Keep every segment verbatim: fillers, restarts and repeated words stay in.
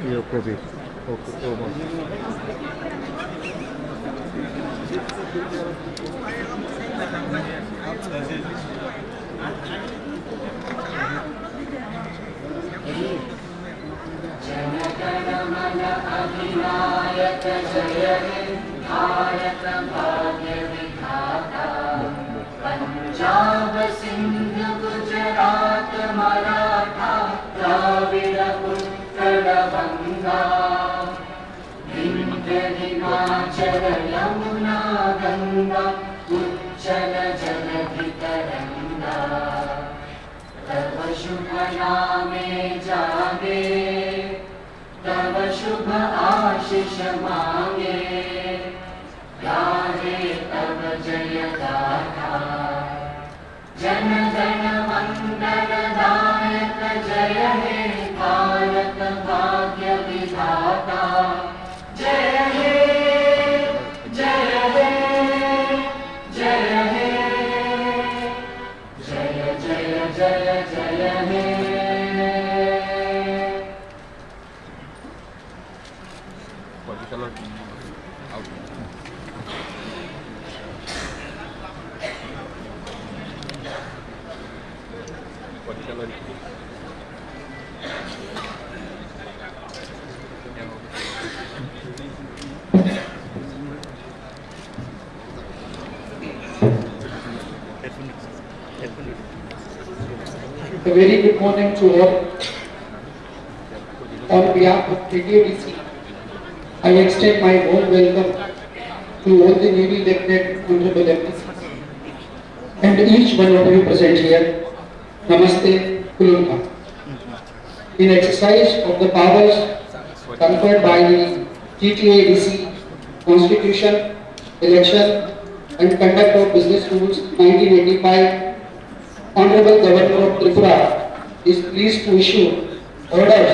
Iyo, kopi. Oke, oh, ma. Jana गण मन अधिनायक जय हे भारत भाग्य विधाता। पंजाब सिंध गुजरात मराठा द्राविड़ उत्कल बंगा। विंध्य हिमाचल यमुना गंगा उच्छल जलधि तरंगा। तव शुभ नामे जागे, तव शुभ आशीष मांगे, गाहे तव जय गाथा। जन गण मंगल दायक जय हे भारत भाग्य विधाता। जय हे, जय हे, जय हे। जय जय जय जय हे। A very good morning to all. On behalf of K T A D C, I extend my warm welcome to all the newly elected honorable M P Cs and each one of you present here. Namaste, Khulumkha. In exercise of the powers conferred by the T T A D C Constitution, Election and Conduct of Business Rules nineteen eighty-five, Honorable Governor of Tripura is pleased to issue orders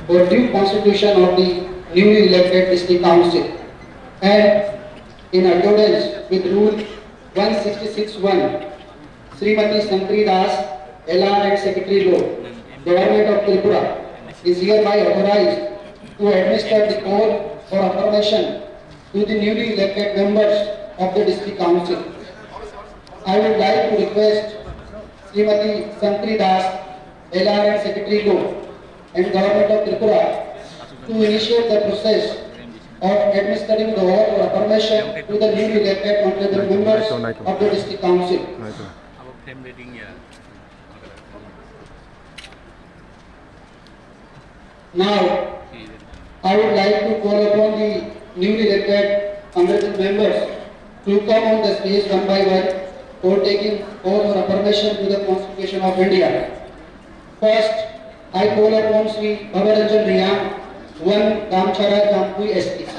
for due constitution of the newly elected District Council, and in accordance with Rule one sixty-six one, Srimati Shankari Das, L R and Secretary Law, Government of Tripura, is hereby authorized to administer the oath for affirmation to the newly elected members of the District Council. I would like to request Srimati Shankari Das, L R and Secretary Law, and Government of Tripura to initiate the process of administering the oath of affirmation to the newly elected honorable members of the District Council. Now, I would like to call upon the newly elected honorable members to come on the stage one by one for taking oath or affirmation to the Constitution of India. First, I call upon Shri Bhabaranjan Reang, one Damchara Jampui S T C.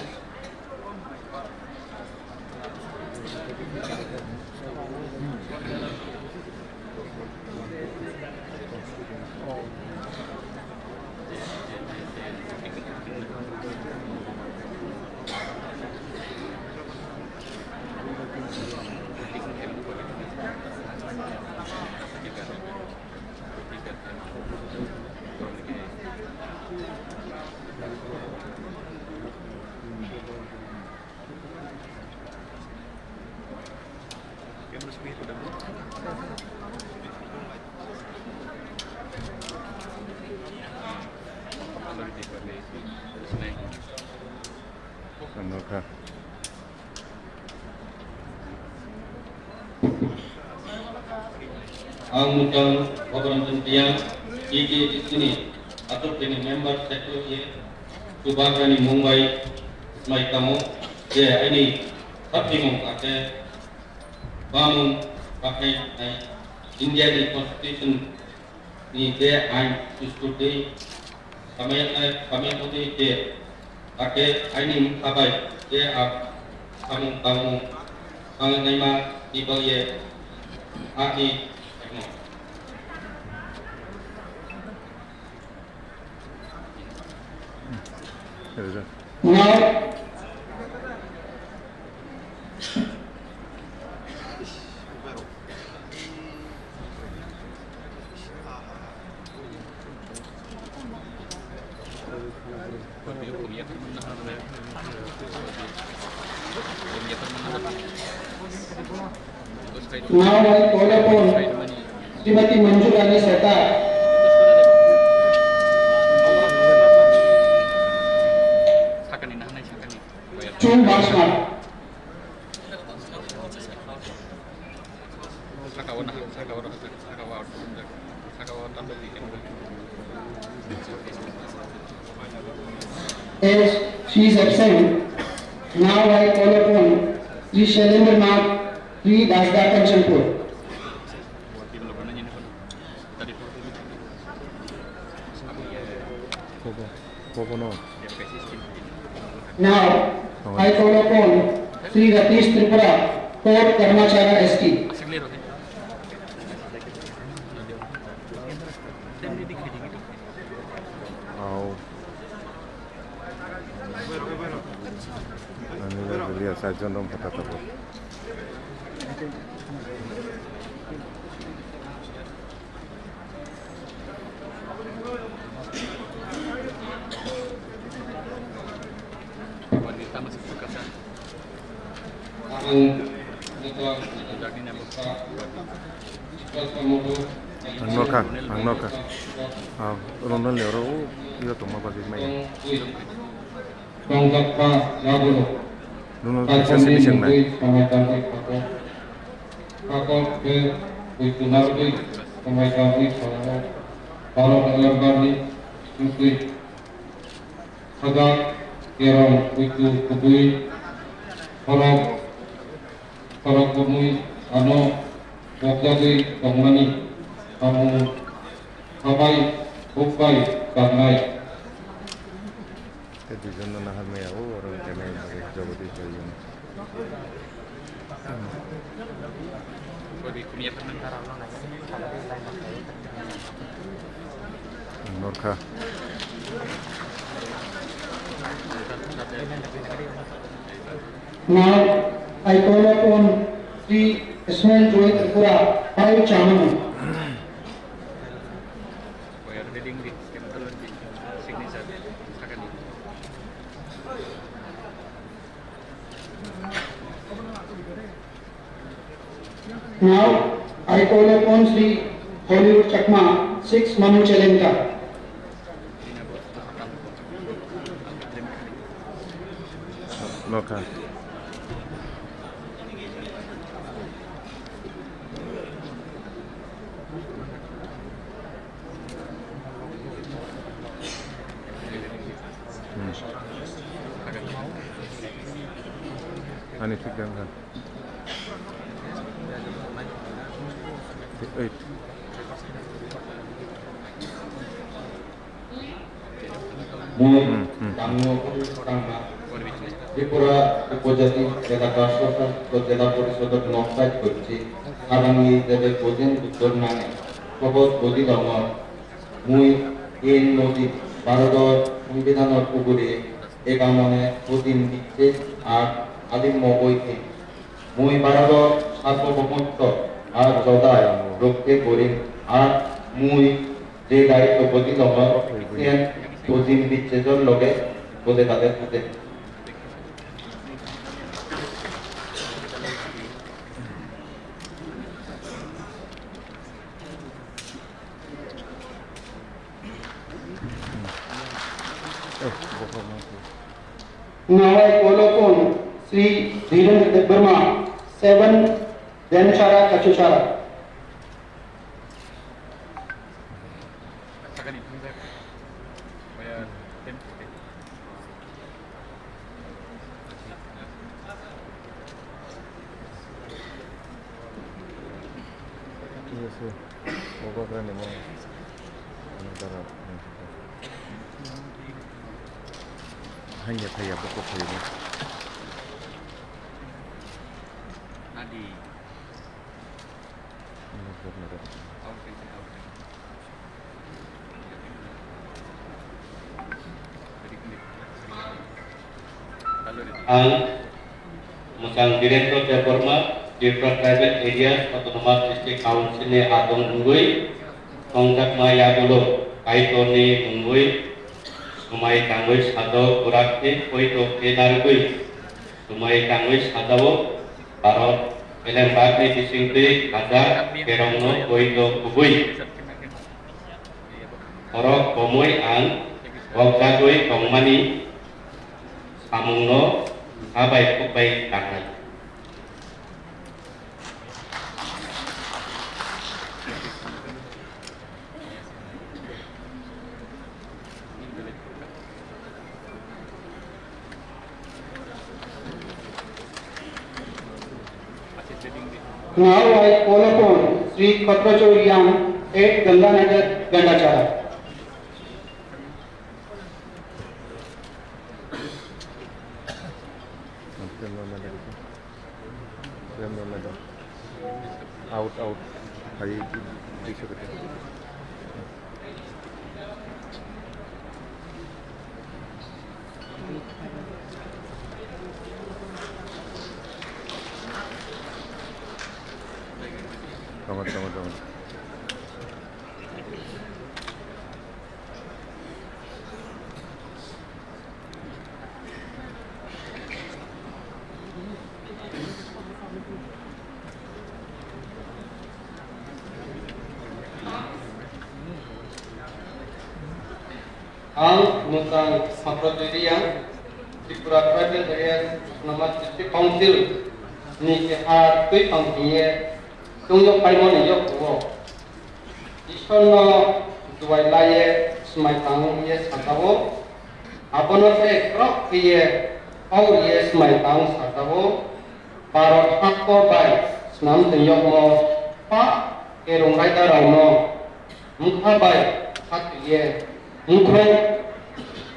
Ano kha? Ang Mutang Bhabaranjan Reang, T T A D C ni aswk bini member secretary, Chubagrani Mumbai smai tamo, je aini saphimung ake bamung bakhai nai India ni constitution ni je ain sustutwi samyaknai, samyakmudi je, ake aini mkha bai je a samung tangmung tangnaima ni bagwi ani Now, Now I call upon Srimati Manju Rani Sarkar. Chun Basmar. As she is absent, now I call upon Sri Shailendra Nath, Sri Dasda Kanchanpur. Bobo, bobo no. Now, I call upon Sri Ratish Tripura, Port Karmachara S T. Au. Ani le beliya sai jondong kata tabo. Ang nokha, ang nokha. Ah, Ronald Leoro, iyo tongma bagwi maya. Tongjakma yagulo. Nunu Kaisani bising nai. Mungwi samai tangwi thangkho. Thangkho khe bui tunarwi samai tangwi thangkho. Baro November ni mungwi sajak kerong buitu kubui khorok khorok kumui ano bokjagwi tongmani samung sabai bukbai tangnai. Tei duijon no nahar maya o oro wngkha nai bagwi Jagadish bai yun. Norkha. Now, I call upon Sri Ismail Joy Tripura, Payu Chamanu. Now, I call upon Sri Hollywood Chakma, six Manu Chalenta. Nokha. Hmm. Ani thik dan kha. Eight. Mui, hmm, hmm, tangno tangma. Tripura Upojati Jela Karsa Sastho Jela Porishodor nok side korchi. Arangni debe bojin uttor nange. Kobot bodi dongor. Mui in nodi Bharodor Songbidanor ugure egamone bojin dikche ar alim mogoi khe. Mui Bharodor Sarbobomottw ar Jodai rokhe gorim ar mui je daitw bodi tongo, ikhyen bojin bichejor loge bode tade thade. Now I call upon Sri Dhirendra Debbarma, seven Denchara Kachuchara. Yes, sir. Obagrani mo. Hanya kaya boko kaya. Ang Mwchang Birendra Debbarma, Tripura Tribal Areas Autonomous District Council ni adong wngwi tongjakma yagulo Kaitorni mungwi swmai tangwi sajao, kwrak khe poito khe narwgwi swmai tangwi sajao. Bharat belengbarni bisingtwi hajar kerongno poito kubui. Borok komoi ang bogjagwi tongmani samungno ha bai khuk bai tangnai. Now I call upon Sri Khatrachari Yang, eighth Ganganagar Gandachara. Out, out. Hai, bisa betul. Tama, tama, tama. Ang Mwchang Sampradoriya, Tripura Tribal Areas Autonomous District Council ni keha twi tong hiye tungyo paimani yok o. Ishwarno duai laiye swmai tangwi ye sajao. Abono tei khorok khe ye kok ye swmai tang sajao. Bharat hakto bai swnam twi yokmo pa kerong raida rokno mukha bai khatwi ye mukhung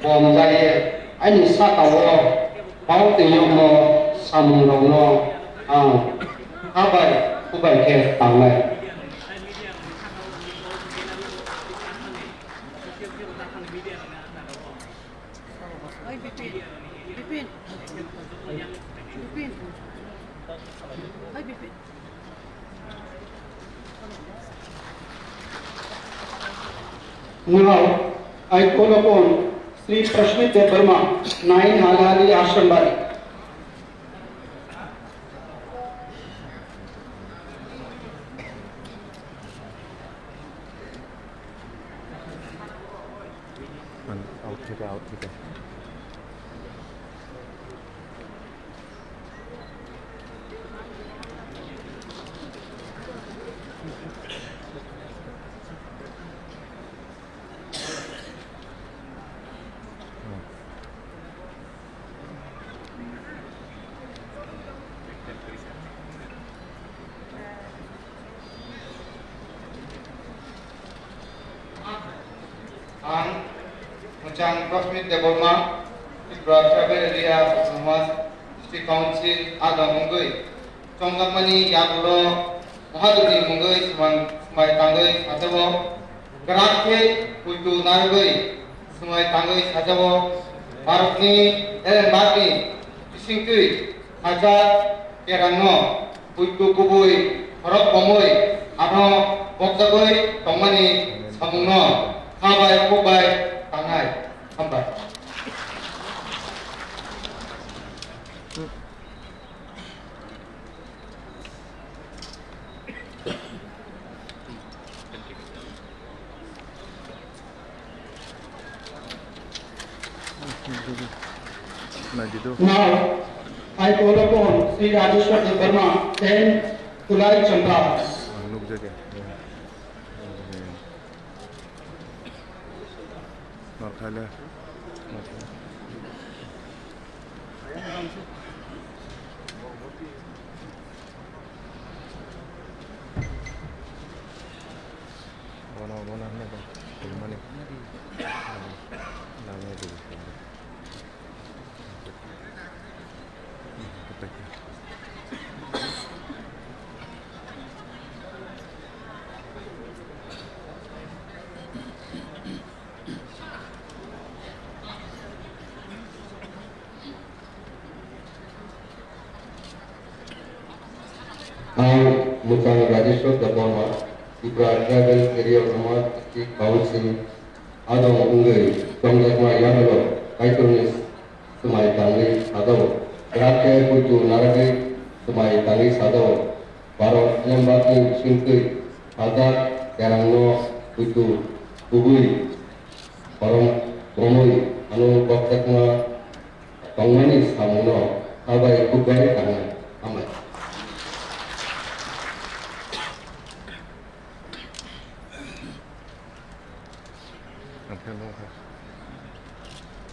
bom jaiye ani saka o pao twi yokmo samung rokno ang ha bai kubai khe tangnai. Oi, Bipin. Bipin. Bipin. Oi, Bipin. Now, I call upon Sri Prashmit Debbarma, nine Halhali Ashram Bari. Out theke, out theke. Ang Mwchang Prashmit Debbarma, Tripura Tribal Area Autonomous District Council adong wngwi chongjakmani yagulo Mahadevni mungwi swmai, swmai tangwi sajao. Kwrak khe puitu narwgwi swmai tangwi sajao. Bharatni, eh, bagni bisingtwi hajar kerangno puitu kubui khorok bomwi ano bokjagwi tongmani samungno kha bai kuk bai tangnai. Hambai. Now, I call upon Sri Rajeshwar Debbarma, ten Tulai Champa. Ang nukjagwi. Norkhaile. Bono, bono, hwnwi bo. Ang Muchang Rajeshwar Debbarma, Tripura Tribal Area Autonomous District Council adong wngwi chongjakma yagulo Kaitorni swmai tangwi sajao. Kwrak khe puitu narwgwi swmai tangwi sajao. Bharat Alembakni bisingtwi sajak kerongno puitu kubui khorang romwi ano kokjakma tongmani samungno khabai khukbai tangnai. Hambai. Ang khe nukha.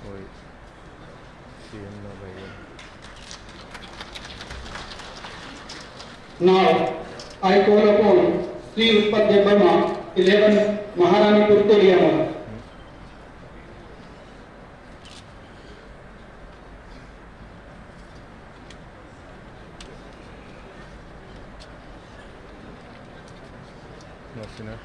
Oi, C M no bai. Now, I call upon Sri Utpal Debbarma, eleven Maharanipur, Koliamur. Masina.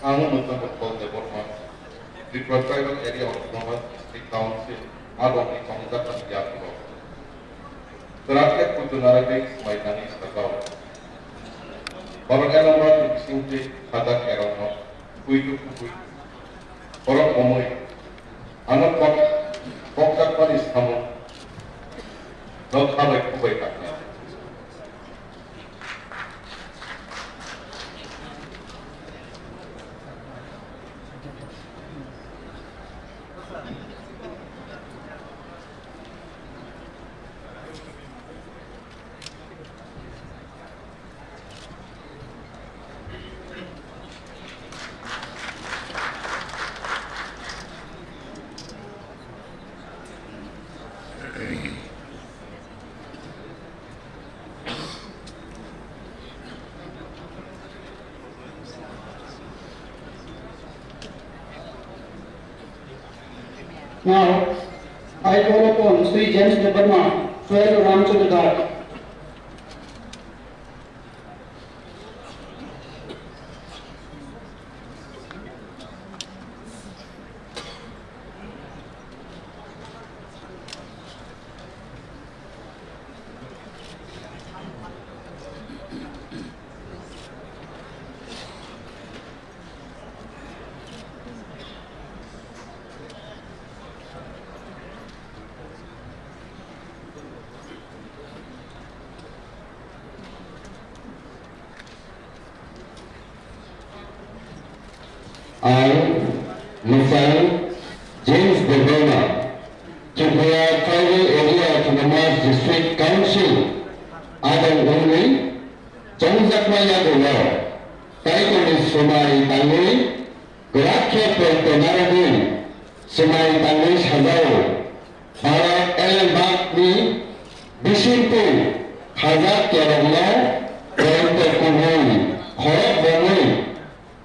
Ang Muchang Utpal Debbarma, Tripura Tribal Area Autonomous District Council adongni tongjakmani yagulo kwrak khe puitu narwgwi swmai tangwi sajao. Borok elembakni bisingtwi sajak kerongno puitu kubui borok romwi ano kok kokjakmani samung no khabai khukbai tangnai. Now, I call upon Sri James Debbarma, twelve Ramchandra Ghat. Ang Muchang James Debbarma, Tripura Tribal Area Autonomous District Council adong wngwi chongjakma yagulo Kaitorni swmai tangwi kwrak khe poito narwgwi swmai tangwi sajao. Bharat elembakni bisingtwi khajak kerongno poito kubui khorok romwi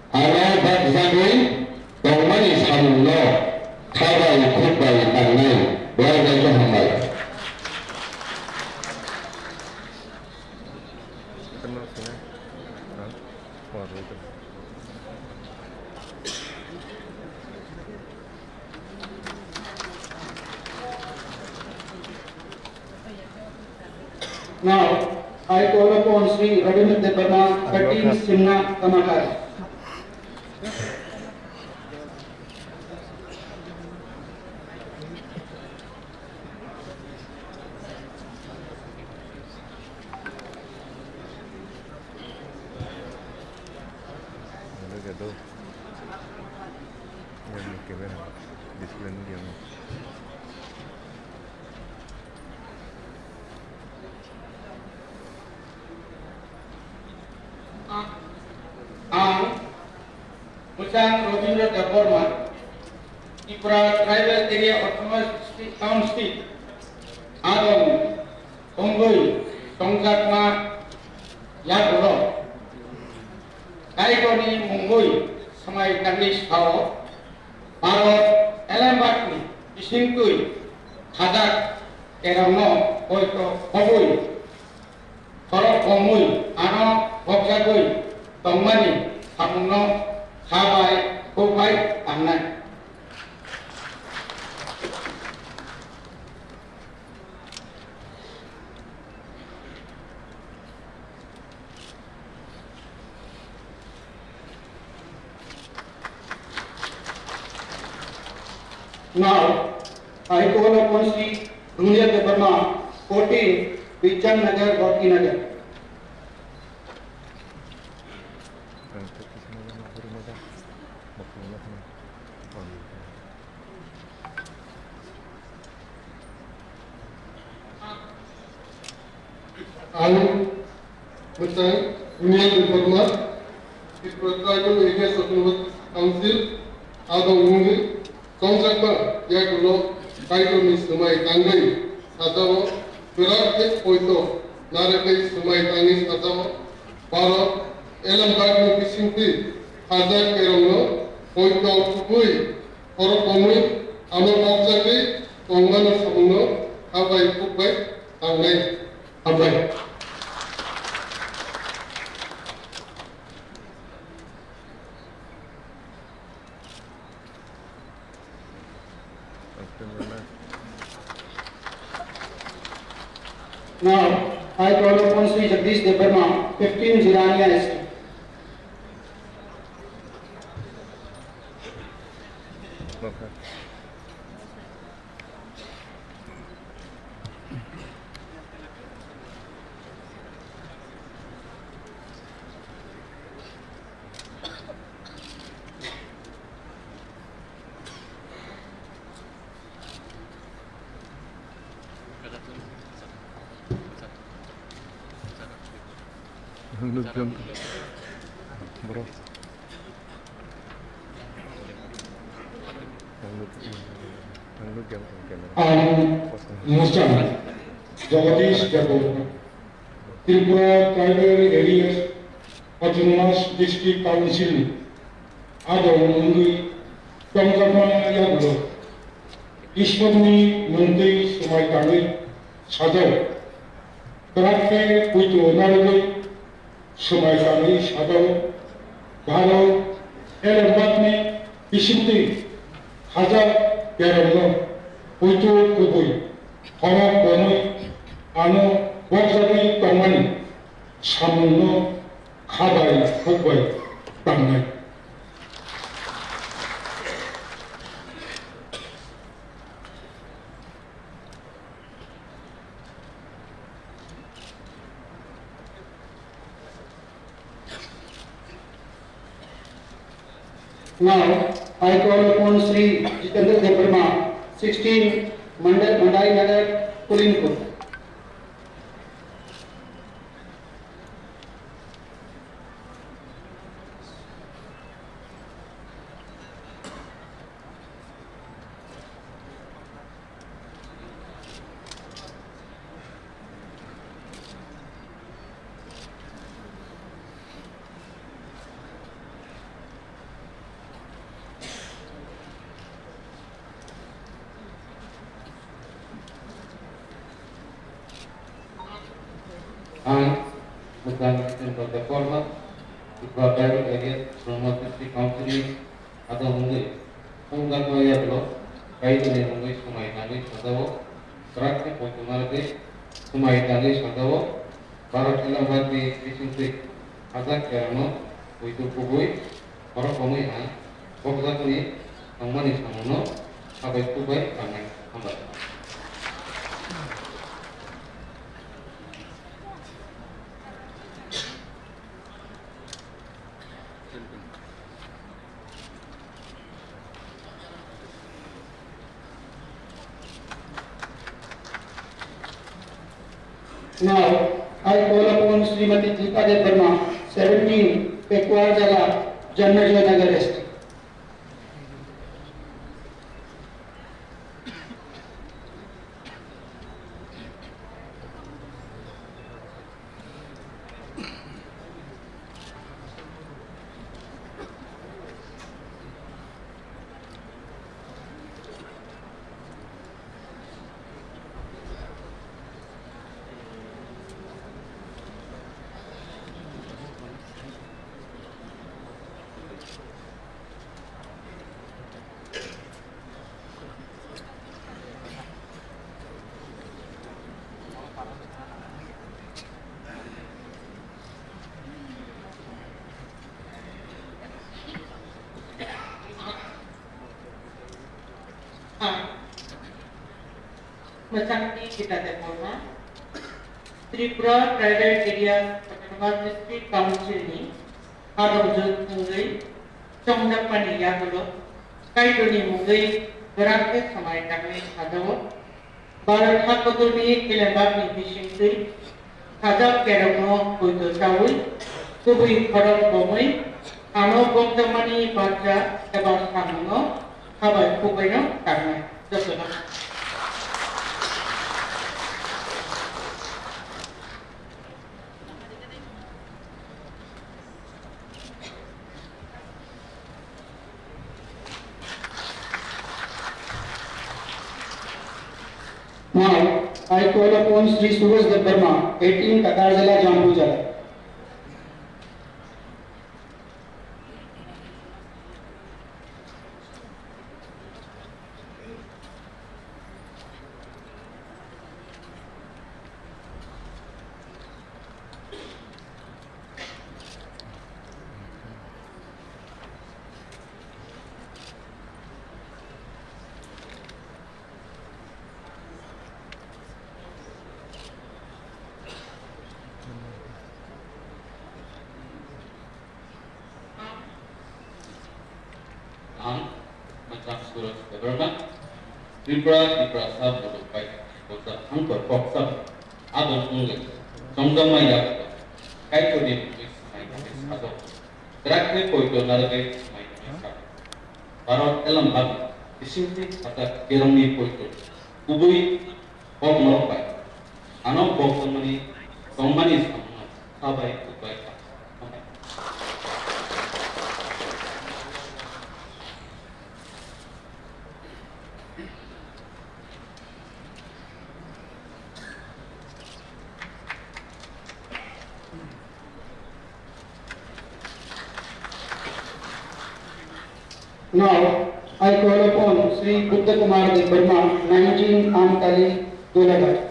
ano bakjagwi tongmani samungno khabai khukbai tangnai. Belai belai khe hambai. Now, I call upon Sri Rabindra Debbarma, thirteen Simna Kamakar. Camera display nukya. Ang Bwchang Robindra Debbarma, Tripura Tribal Area Autonomous District Council, adong wngwi tongjakma yagulo Kaitorni mungwi swmai tangwi sao, Bharat Islamabadni bisingtwi khajak kerongno poito khobwi khorok komwi ano bokjagwi tongmani samungno kha bai khuk bai tangnai. Now, I call upon Sri Dunia Debbarma, fourteen, Bichang Nagar, Bhakti Nagar. Ang Bwchang Dunia Debbarma, Tripura Tribal Areas Autonomous Council, adong wngwi tongjakma yagulo Kaitorni swmai tangwi sajao, kwrak khe poito narwgwi swmai tangwi sajao, Bharat Islamabadni bisingtwi khajak kerongno poito khukwi khorok komwi ano bokjagwi tongmani samungno kha bai khuk bai tangnai. Hambai. Now, I call upon Sri Jagdish Debbarma, fifteen Jirania Street. Okay. Bro. Ang Musa Jagadish Debbarma, Tripura Tribal Areas Autonomous District Council ni adong wngwi tongjakma yagulo Ishwarni mungtwi swmai tangwi sajao, kwrak khe poito narwgwi swmai tangwi sajao, Bharat Islamabadni bisingtwi khajak kerongno poito khukwi khorok komwi ano bokjagwi tongmani samungno kha bai khuk bai tangnai. Now, I call upon Sri Jitendra Debbarma, sixteen Mandai, Mandai Nagar, Kulinpur. Ang Bwchang Jitendra Debbarma, Tripura Tribal Areas Autonomous District Council ni adong wngwi tongjakma yagulo Kaitorni mungwi swmai tangwi sajao, kwrak khe poito narwgwi swmai tangwi sajao, Bharat Islamabadni bisingtwi khajak kerongno poito khukwi khorok komwi ang bokjakni tongmani samungno kha bai khuk bai tangnai. Hambai. Now, I call upon Srimati Deepa Debbarma, seventeen, Pekuar Jala, Janmejoi Nagar S T. Mwchangni Gita Debbarma, Tripura Tribal Areas Autonomous District Council ni hadongjwk wngwi chongjakmani yagulo Kaitorni mungwi kwrak khe swmai tangwi sajao. Bharat hakotorni elembakni bisingtwi sajak kerongno poito chawi, kubui khorok bomwi, ano bokjakmani bacha eba samungno habai khukbaino tangnai. Jotono. Now, I call upon Sri Suraj Debbarma, eighteen Kakarjala, Jampui Jala. Ang Macham Suraj Debbarma, Tripura, Tiprasa Mudok bai Bojak Hangkor Kok Sabo, adon wngwi chongjakma yak Kaitorni mungwi swmai tangwi sajak. Kwrak khe poito narwgwi swmai tangwi sajak. Bharat elembak bisingtwi sajak kerongni poito kubui Kok norok bai. Ano kok tongmani, tongmani samungno sabai, khukbai, hambai. Now, I call upon Sri Buddha Kumar Debbarma, nineteen Amtali, Golaghat.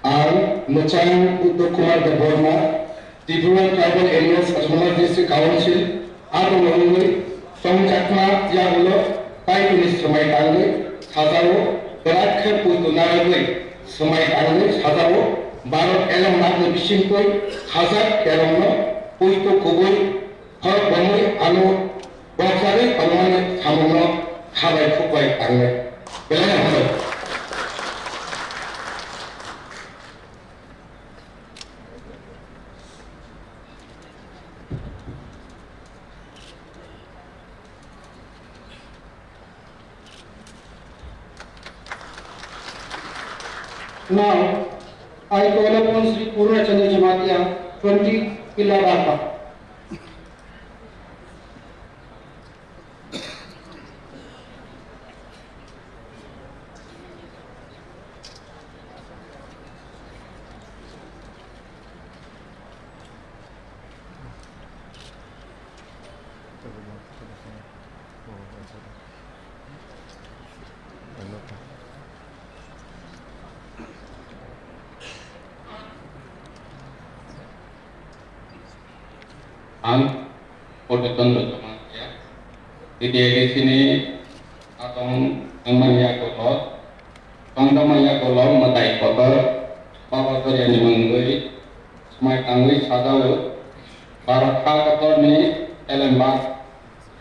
Ang Mwchang Uttam Kumar Debbarma, Tripura Tribal Areas Autonomous District Council, abo wngwi chongjakma yagulo Kaitorni swmai tangwi sajao, kwrak khe poito narwgwi swmai tangwi sajao, Bharat elembakni bisingtwi sajak kerongno poito kubui Khorok bomwi ano bokjagwi tongmani samungno khabai khukbai tangnai. Belai hambai. Now, I call upon Sri Purna Chandra Jamatia, twenty Pilla Barpa. Ang Purbichondra Jamatia, T T A D C ni atong wngmani yagulo, tongjakmani yagulo mwtai kotor Baba Joriani mungwi swmai tangwi sajao, Bharat ha kotorni elembak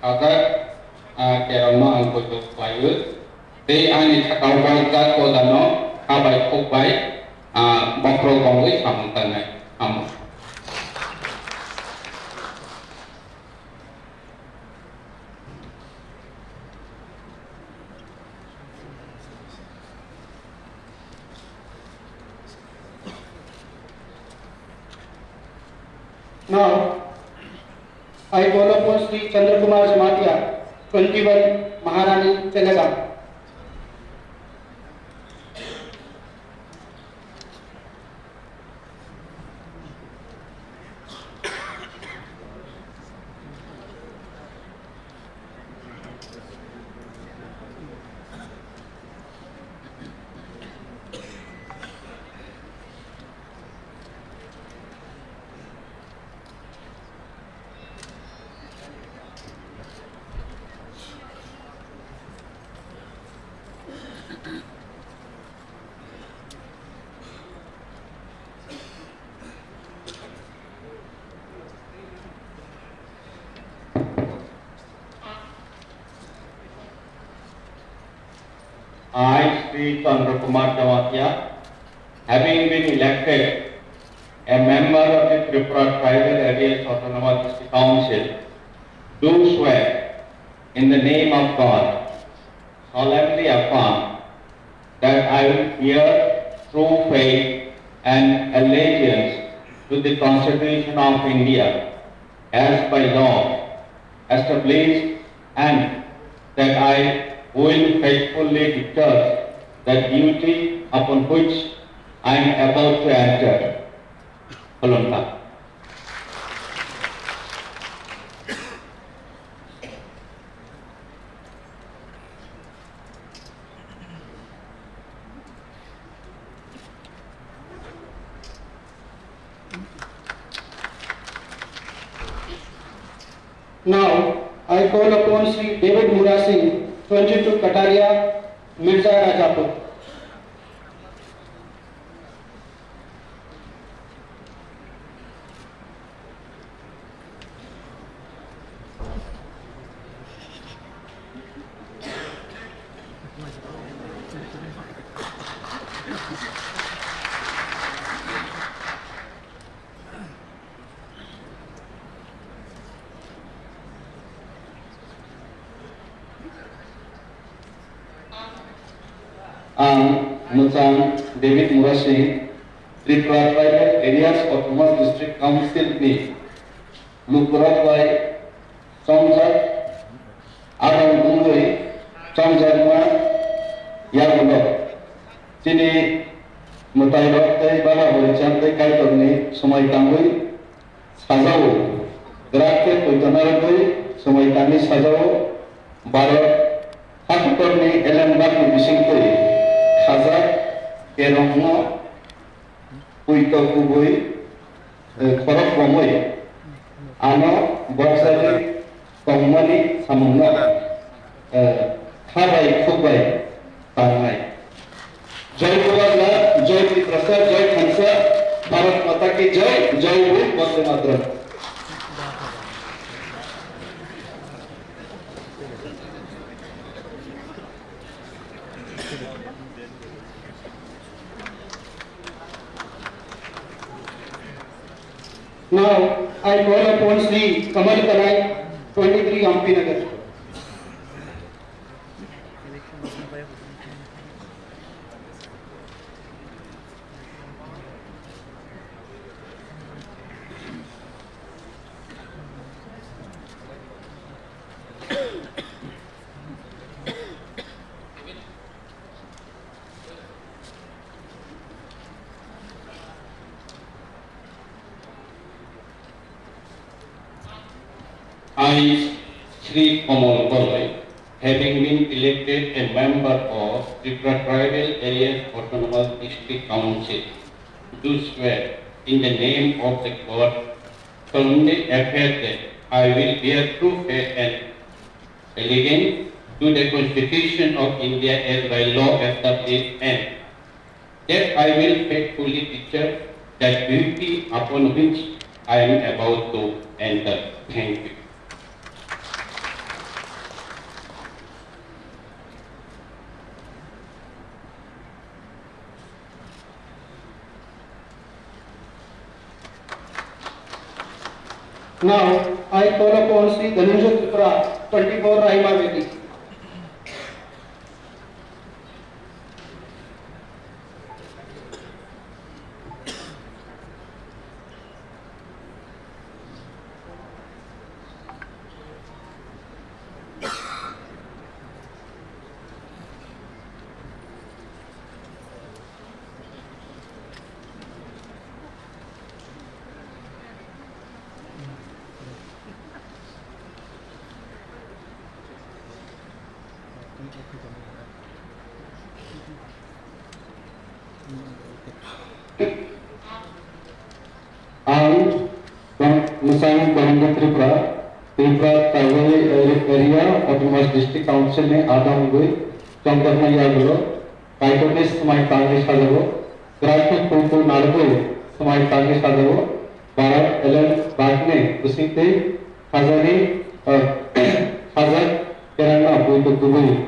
sajak, ah, kerongno ang kuchuk khlaio. Tei ani sakao jak jat kodano ha bai khuk bai, ah, bokhorok bongwi samung tangnai. Amo. Now, I call upon Shri Chandra Kumar Jamatia, twenty-one Maharani Chelegang. I, Shri Chandra Kumar Jamatia, having been elected a member of the Tripura Tribal Areas Autonomous District Council, do swear in the name of God, solemnly affirm that I will bear true faith and allegiance to the Constitution of India as by law established, and that I will faithfully discharge the duty upon which I am about to enter. Khulumkha. Now, I call upon Shri David Murasing, twenty-two Kataria, Mirza Rajapur. Ang mwchang David Murasing, Tripura Tribal Areas Autonomous District Council ni lukurok bai chongjak, adong wngwi chongjakma yagulo chini mwtairok tei baba horichand tei kaitorni swmai tangwi sajao, grak khe poito narwgwi swmai tangwi sajao, Bharat hakotorni elembakni bisingtwi khajak kerongno poito kubui, eh, khorok bomwi ano borjagwi tongmani samungno, eh, kha bai khuk bai tangnai. Jai Purana, Jai Tiprasa, Jai Khansa, Bharat Mata Ki Jai, Jai Bhim, Vande Mataram. Now, I call upon Shri Kamal Kanai, twenty-three Ampi Nagar. I, Shri Kamal Goloi, having been elected a member of Tripura Tribal Areas Autonomous District Council, do swear in the name of the God solemnly affirm that I will bear true faith and allegiance to the Constitution of India as by law established, and that I will faithfully discharge the duty upon which I am about to enter. Thank you. Now, I call upon Sri Dhananjay Tripura, twenty-four Raima Bedi. Ang Mwsang Dhananjay Tripura, Tripura Tribal Area Autonomous District Council ni adam wngwi chongjaknai yagulo Kaitorni swmai tangwi sajao, kwraikhe kulku narwgwi swmai tangwi sajao, Bharat Alliance bagni bisingtwi khajani, eh, khajak kerangno buitu kubui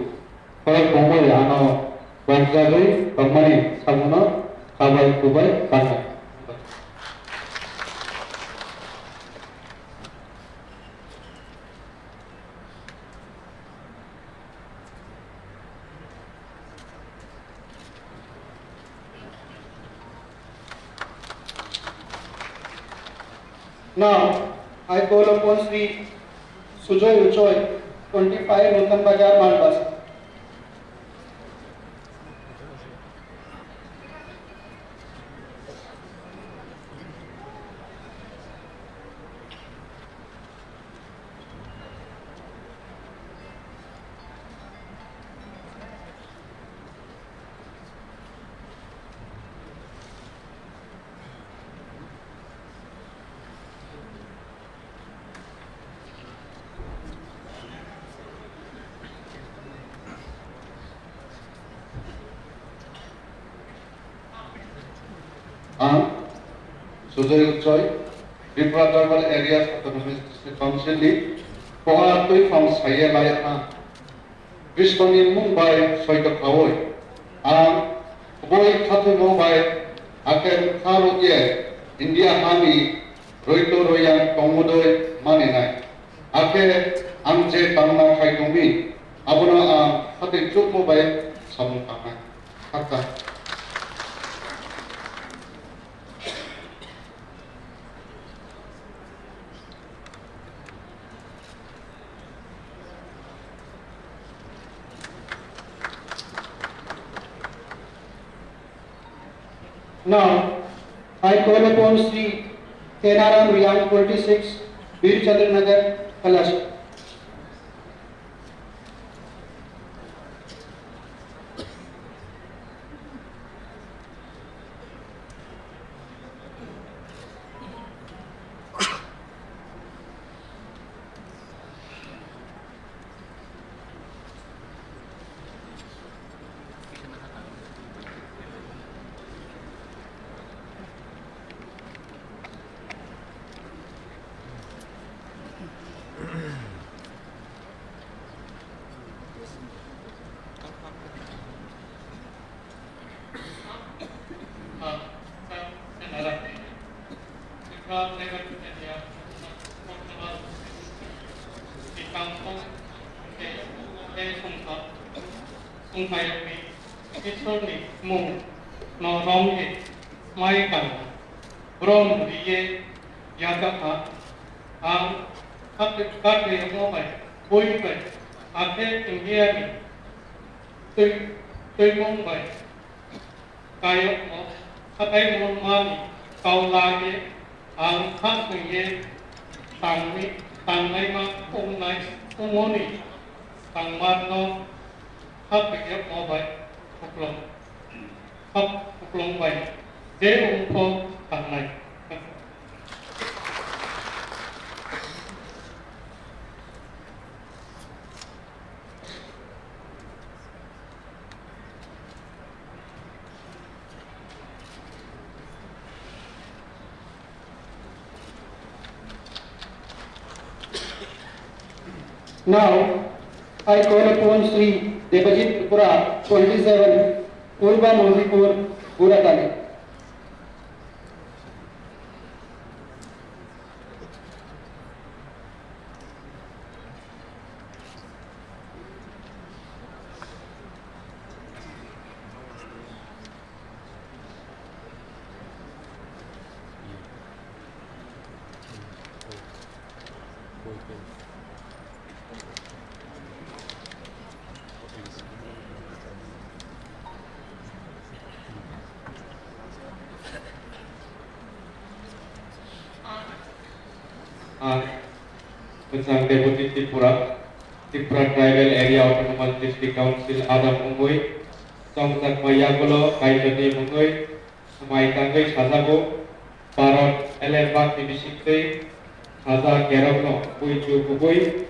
khorok bongwi ano bokjagwi tongmani sabuno khabai kubai kanai. Now, I call upon Sri Sujoy Uchoi, twenty-five Nutan Bazar, Malbasa. Ang Sujoy Uchoi, Tripura Tribal Areas Autonomous District Council ni Koha Tuiphang Saye Layakna Krishna ni mung bai soito khaui, ang kubui khathoimo bai akhel kha rwkye India ha ni roito royang tongmudoi maninai. Akhe ang je tangna khai tongmi, abono ang khatwi chukmo bai samung tangnai. Khakchang. Now, I call upon Sri Kenaram Riang, twenty-six, Bir Chandra Nagar, Kailash. Songphai rokni Isorni mung no romwi mai tang brom riye yajakha. Ang kate kate rokno bai bui bai akhe India ni twi twimung bai kayokno, hatai mungmani kau lage ang kha swngye tangwi, tangnaima wngnai, wngmoni tangmarno kha twiyokno bai huklong, kha huklong bai je wngkho tangnai. Now, I call upon Shri Debajit Tripura, twenty-seven, Purba Mondipur, Buratali. Ah, Kwchang Deputy Tripura, Tripura Tribal Area Autonomous District Council adam wngwi, chongchakma yagulo Kaitorni mungwi swmai tangwi sajago, Bharat elembakni bisingtwi saja kerokno buichu kubui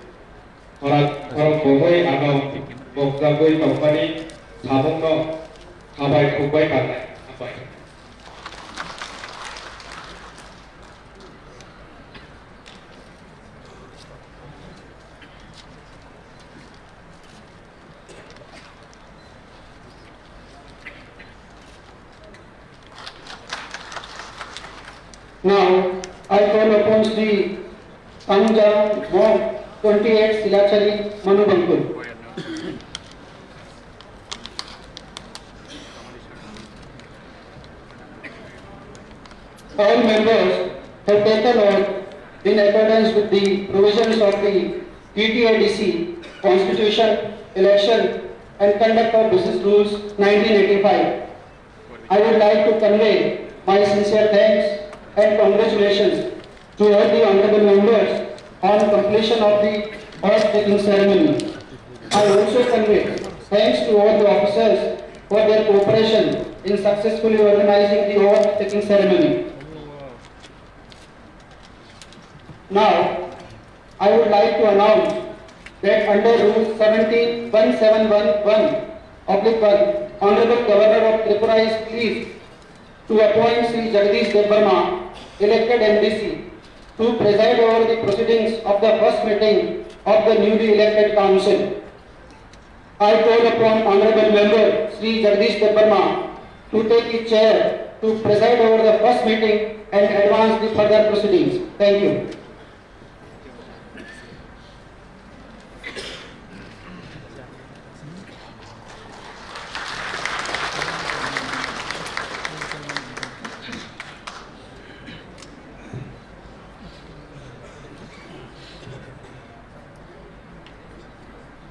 khorang khorok bogwi ano bokjagwi tongmani samungno khabai khukbai tangnai. Hambai. Now, I call upon Sri Tangjang Mok, twenty-eight Silachari, Manubangkul. All members have taken oath in accordance with the provisions of the T T A D C Constitution, Election and Conduct of Business Rules nineteen eighty-five. I would like to convey my sincere thanks and congratulations to all the honorable members on completion of the oath taking ceremony. I also convey thanks to all the officers for their cooperation in successfully organizing the oath taking ceremony. Now, I would like to announce that under Rule seventeen one seven one one oblique one, Honorable Governor of Tripura is pleased to appoint Shri Jagdish Debbarma, elected M D C, to preside over the proceedings of the first meeting of the newly elected council. I call upon Honorable Member Shri Jagdish Debbarma to take his chair to preside over the first meeting and advance the further proceedings. Thank you.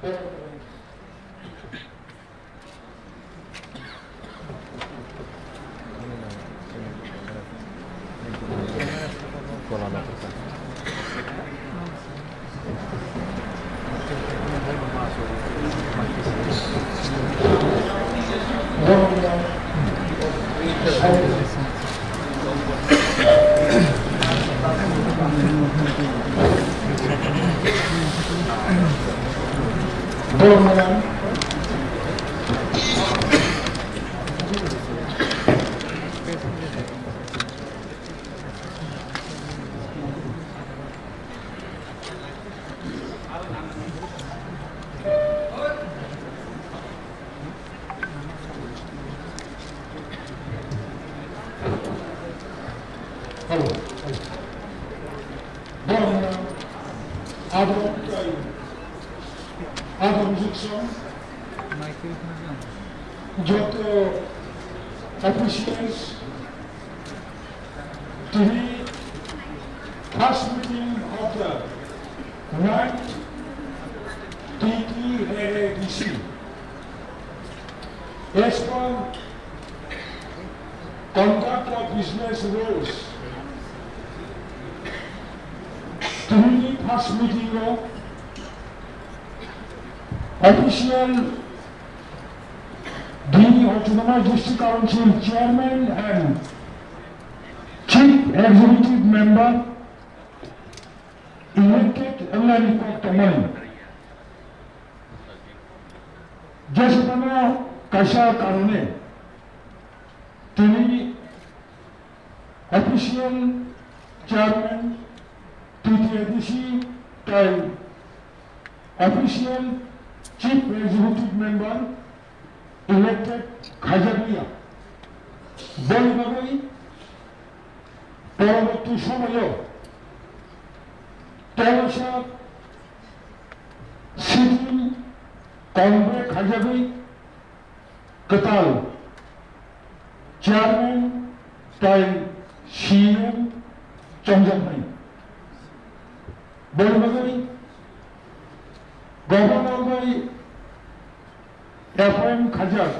Hello. Hello. Borokno abo, abo joto officials, tini first meeting of the ninth T T A A D C. As per conduct of business rules, tini first meeting o official the Autonomous District Council Chairman and Chief Executive Member elected wngmani kok tongmani. Jeswkano kaisa karone tini official chairman T T A D C tei Official Chief Executive Member elected khaijakliya. Boni bagwi poroborti somoyo tolosa sitting convoke khaijagwi kwtal chairman tai C E M chongjaknai. Boni bagwi governor bai appoint khaijak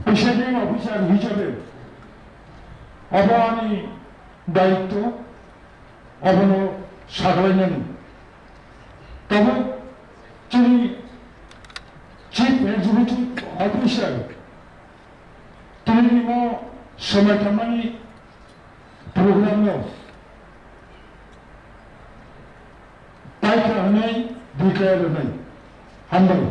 presiding officer hisabe abo ani daitto, abono saklainani. Tabo chini Chief Executive Officer tini nimo somai tangmani program no paikha hwnwi buikaya rwnai. Hambai.